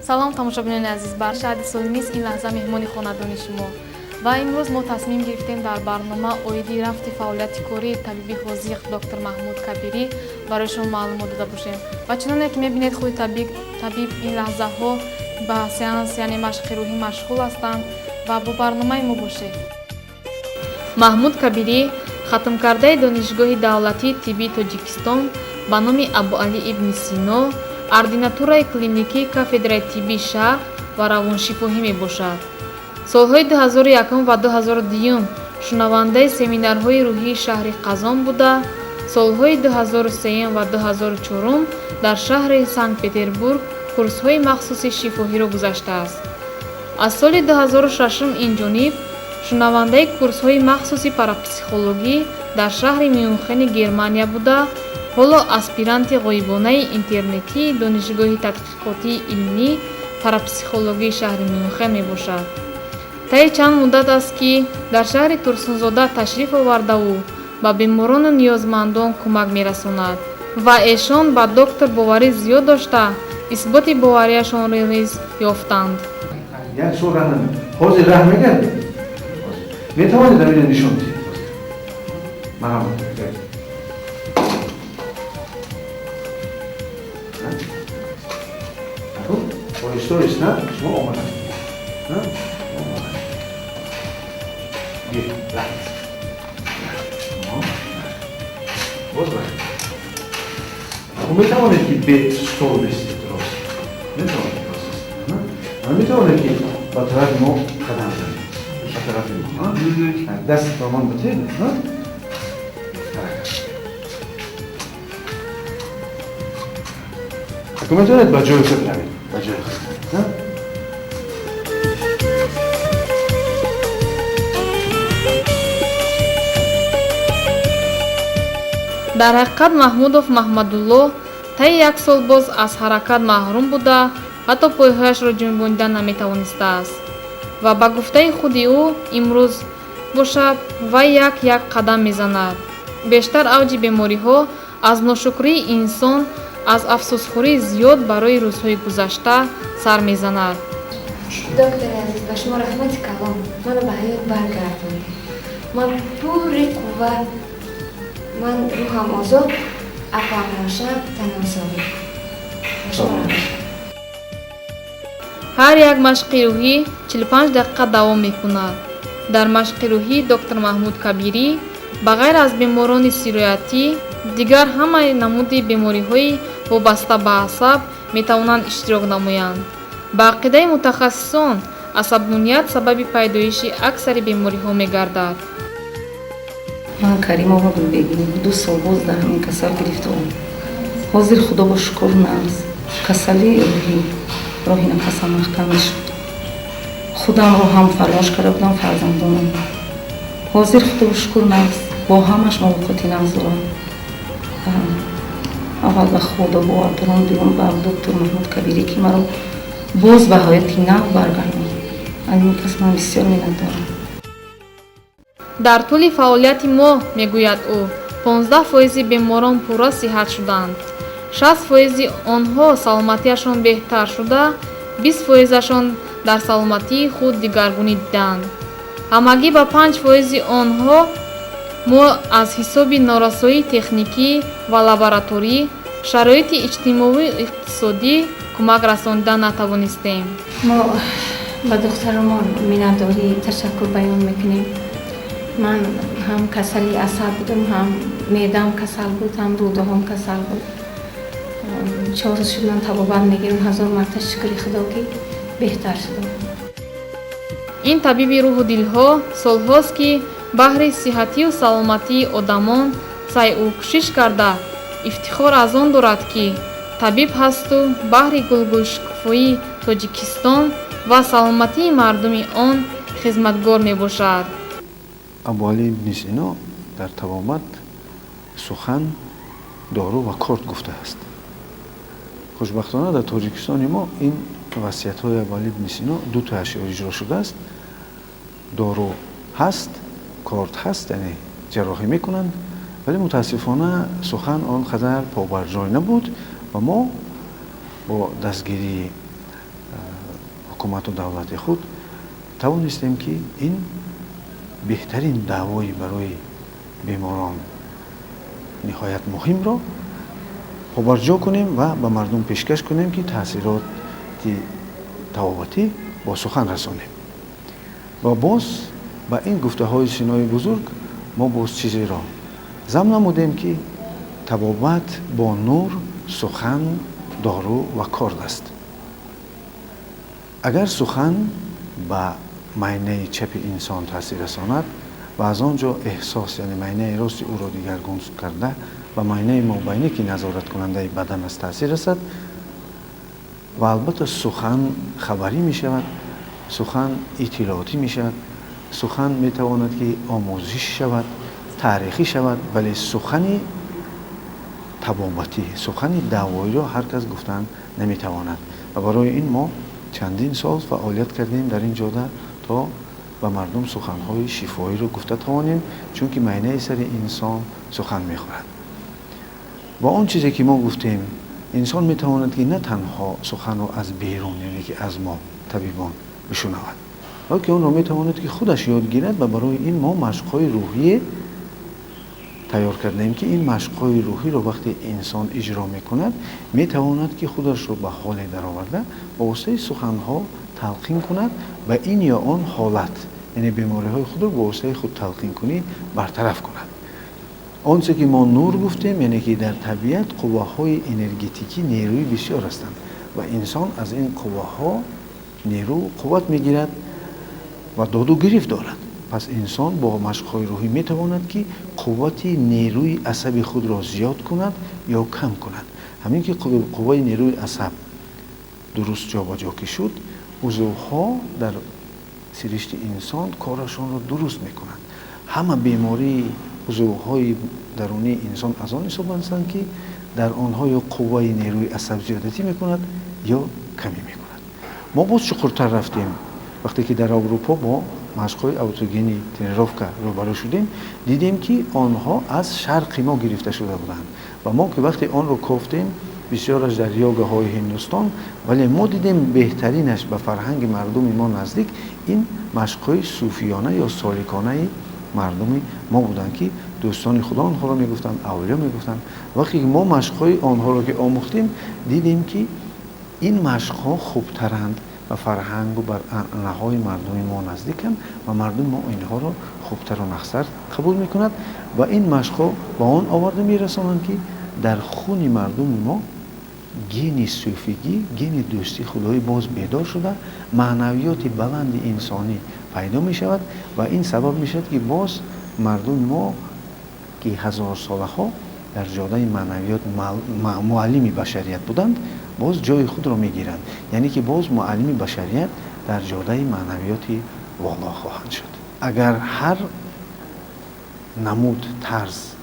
Салом, тамошобинони азиз, бар Шаҳди Солимист ин лаҳза меҳмони хонадони шумо. Ва имрӯз мо тасмим гирифтем дар барнома оиди рафти фаъолияти кории табиби ҳозиқ доктор Маҳмуд Кабирӣ барои шумо маълумот дода бошем. Ва чуноне ки мебинед, худи табиб ин лаҳзаҳо ба сеанс, яъне машқи рӯҳӣ машғул ҳастанд ва бо барномаи мо бошед. Маҳмуд Кабирӣ хатмкардаи Донишгоҳи давлатии тиббии Тоҷикистон ба номи Абуалӣ ибни Сино, ординатураи клиникии кафедраи тибби шарқ ва равоншифоҳӣ мебошад. Солҳои 2001 ва 2002 шунавандаи семинарҳои рӯҳии шаҳри Қазон буда, солҳои 2003 ва 2004 дар шаҳри Санкт-Петербург курсҳои махсуси шифоҳиро гузаштааст. Аз соли 2006 ин ҷониб шунавандаи курсҳои махсуси парапсихологӣ дар шаҳри Мюнхени Германия буда, ҳоло аспиранти ғоибонаи интернетии Донишгоҳи тадқиқотии илмӣ парапсихологии шаҳри Мюнхен мебошад. Таи чанд муддат аст, ки дар шаҳри Турсунзода ташриф овардаву ба беморону ниёзмандон кӯмак мерасонад ва эшон ба доктор боварӣ зиёд дошта, исботи боварияшонро низ ёфтанд. Як сол раҳ наме, ҳозир раҳ мегардед, метавонед амина нишон диҳед? Марҳамат. Оҳиста оҳиста шумо омада, боз метавонед, ки бе стол бистед, рост метавонед, рост метавонед, ки ба тарафи мо қадам занед, ба тарафи мо даст ба ман битед. Метавонед ба ҷои худ равед, ба ҷои худ. Дар ҳақиқат, Маҳмудов Маҳмадуллоҳ таи як сол боз аз ҳаракат маҳрум буда, ҳатто пойҳояшро ҷунбонида наметавонистааст ва ба гуфтаи худи ӯ, имрӯз бошад, вай як як қадам мезанад. Бештар авҷи бемориҳо аз ношукрии инсон, аз афсӯсхӯрии зиёд барои рӯзҳои гузашта сар мезанад. Доктори азиз, ба шумо раҳмати калом, маро ба ҳаёт баргардонед. Ман пурри қувват, ман рӯҳам озод, ақлам равшан, танам солим. Ба шумо раҳмат. Ҳар як машқи рӯҳӣ 45 дақиқа давом мекунад. Дар машқи рӯҳӣ доктор Маҳмуд Кабирӣ ба ғайр аз беморони сироятӣ, дигар ҳамаи намуди бемориҳои вобаста ба асаб метавонанд иштирок намоянд. Ба ақидаи мутахассисон, асабоният сабаби пайдоиши аксари бемориҳо мегардад. Ман Каримова Гулбегим, 2 сол боз дар ҳамин касал гирифторам. Ҳозир, худо бо шукр, нағз. Касалии рӯҳӣ, роҳи нафасам маҳкам мешуд. Худамро ҳам фаромӯш карда будам, фарзандонам. Ҳозир, худо бо шукр, нағз, бо ҳамаш мулоқоти нағз дорам. Аввал ба худо бовар дорам, дуюм ба доктор Маҳмуд Кабирӣ, ки маро боз ба ҳаёти нав баргардонд. Аз ин кас ман бисёр миннатдорам. Дар тӯли фаъолияти мо, мегӯяд ӯ, 15 фоизи беморон пурра сиҳат шуданд, 60 фоизи онҳо саломатиашон беҳтар шуда, 20 фоизашон дар саломатии худ дигаргунӣ диданд. Ҳамагӣ ба 5 фоизи онҳо мо аз ҳисоби норасоии техникӣ ва лабораторӣ, шароити иҷтимоию иқтисодӣ кӯмак расонида натавонистем. Мо ба духтаромон миннатдорӣ, ташаккур баён мекунем. Ман ҳам касали асаб будам, ҳам меъдам касал буд, ҳам рӯдаҳом касал буд. 4 рӯз шуд, ман табобат мегирам. Ҳазор марта шукри Худо, ки беҳтар шудам. Ин табиби рӯҳу дилҳо солҳост, ки баҳри сиҳатию саломатии одамон сайъу кӯшиш карда, ифтихор аз он дорад, ки табиб ҳасту баҳри гулгулшукуфоии Тоҷикистон ва саломатии мардуми он хизматгор мебошад. Абуалӣ ибни Сино дар табобат сухан, дору ва корд гуфтааст. Хушбахтона, дар Тоҷикистони мо ин васиятҳои Абуалӣ ибни Сино дутояш иҷро шудааст: дору ҳаст, корд ҳаст, яъне ҷарроҳӣ мекунанд, вале мутаассифона сухан он қадар побарҷой набуд ва мо бо дастгирии ҳукумату давлати худ тавонистем, ки ин беҳтарин даъвои барои беморон ниҳоят муҳимро побарҷо кунем ва ба мардум пешкаш кунем, ки таъсироти табобатӣ бо сухан расонем. Ва боз ба ин гуфтаҳои Синои бузург мо боз чизеро зам намудем, ки табобат бо нур, сухан, дору ва корд аст. Агар сухан ба майнаи чапи инсон таъсир расонад ва аз он ҷо эҳсос, яъне майнаи рости ӯро дигаргун карда ба майнаи мобайнӣ, ки назораткунандаи бадан аст, таъсир расад, ва албатта сухан хабарӣ мешавад, сухан иттилоотӣ мешавад, сухан метавонад, ки омӯзиш шавад, таърихӣ шавад, вале сухани табобатӣ, сухани даъвоиро ҳар кас гуфтан наметавонад. Ва барои ин мо чандин сол фаъолият кардем дар ин ҷода, то ба мардум суханҳои шифоиро гуфта тавонем, чунки майнаи сари инсон сухан мехӯрад. Ва он чизе ки мо гуфтем, инсон метавонад, ки на танҳо суханро аз берун, яъне ки аз мо табибон бишунавад, балки онро метавонад, ки худаш ёд гирад. Ва барои ин мо машқҳои рӯҳие тайёр кардаем, ки ин машқҳои рӯҳиро вақте инсон иҷро мекунад, метавонад, ки худашро ба ҳоле дароварда ба воситаи суханҳо талқин кунад ба ин ё он ҳолат, яъне бемориҳои худро ба воситаи худ талқинкунӣ бартараф кунад. Он чизе ки мо нур гуфтем, яъне ки дар табиат қувваҳои энергетикӣ, нерӯи бисёр ҳастанд ва инсон аз ин қувваҳо нерӯ, қувват мегирад ва доду гирифт дорад. Пас инсон бо машқҳои рӯҳӣ метавонад, ки қуввати нерӯи асаби худро зиёд кунад ё кам кунад. Ҳамин ки қувваи нерӯи асаб дуруст ҷобаҷо ки шуд, узвҳо дар сиришти инсон корашонро дуруст мекунанд. Ҳама бемории узвҳои дарунии инсон аз он ҳисоб ҳастанд, ки дар онҳо ё қувваи нерӯи асаб зиёдатӣ мекунад, ё камӣ мекунад. Мо боз чуқуртар рафтем. Вақте ки дар Аврупо бо машқҳои аутогенный тренировка рӯбарӯ шудем, дидем, ки онҳо аз шарқи мо гирифта шуда буданд. Ва мо ки вақте онро кофтем, бисёраш дар йогаҳои Ҳиндустон, вале мо дидем, беҳтаринаш ба фарҳанги мардуми мо наздик ин машқҳои сӯфиёна ё соликонаи мардуми мо буданд, ки дӯстони худо онҳоро мегуфтанд, авлиё мегуфтанд. Вақте ки мо машқҳои онҳоро ки омӯхтем, дидем, ки ин машқҳо хубтаранд ва фарҳангу бар анъанаҳои мардуми мо наздиканд ва мардуми мо инҳоро хубтару нағзтар қабул мекунад. Ва ин машқҳо ба он оварда мерасонанд, ки дар хуни мардуми мо гени сӯфигӣ, гени дӯстии худоӣ боз бедор шуда, маънавиёти баланди инсонӣ пайдо мешавад. Ва ин сабаб мешавад, ки боз мардуми мо, ки ҳазорсолаҳо дар ҷодаи маънавиёт муаллими башарият буданд, боз ҷои худро мегиранд, яъне ки боз муаллими башарият дар ҷодаи маънавиёти воло хоҳанд шуд. Агар ҳар намуд тарз,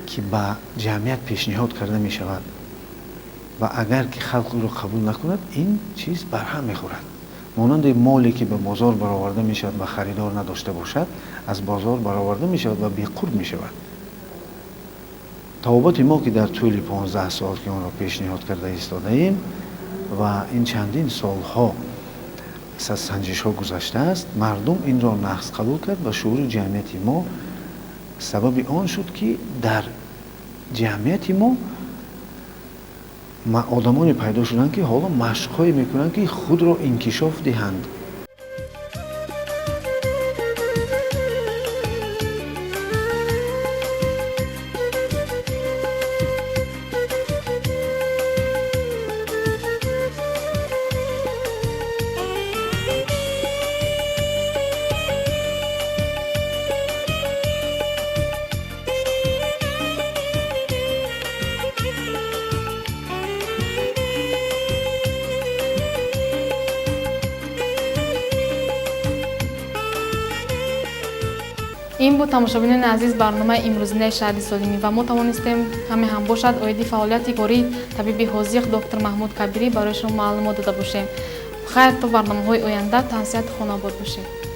ки ба ҷамъият пешниҳод карда мешавад, ва агар ки халқ ӯро қабул накунад, ин чиз барҳам мехӯрад. Монанди моле, ки ба бозор бароварда мешавад ва харидор надошта бошад, аз бозор бароварда мешавад ва беқурб мешавад. Табобати мо, ки дар тӯли 15 сол, ки онро пешниҳод карда истодаем ва ин чандин солҳо аз санҷишҳо гузаштааст, мардум инро нағз қабул кард ва шуури ҷамъияти мо сабаби он шуд, ки дар ҷамъияти мо одамоне пайдо шуданд, ки ҳоло машқҳое мекунанд, ки худро инкишоф диҳанд. Ин буд, тамошобинони азиз, барномаи имрӯзинаи Шаҳди солимӣ ва мо тавонистем каме ҳам бошад оиди фаъолияти кории табиби ҳозиқ доктор Маҳмуд Кабирӣ барои шумо маълумот дода бошем. Хайр, то барномаҳои оянда тансиҳату хонобод бошед.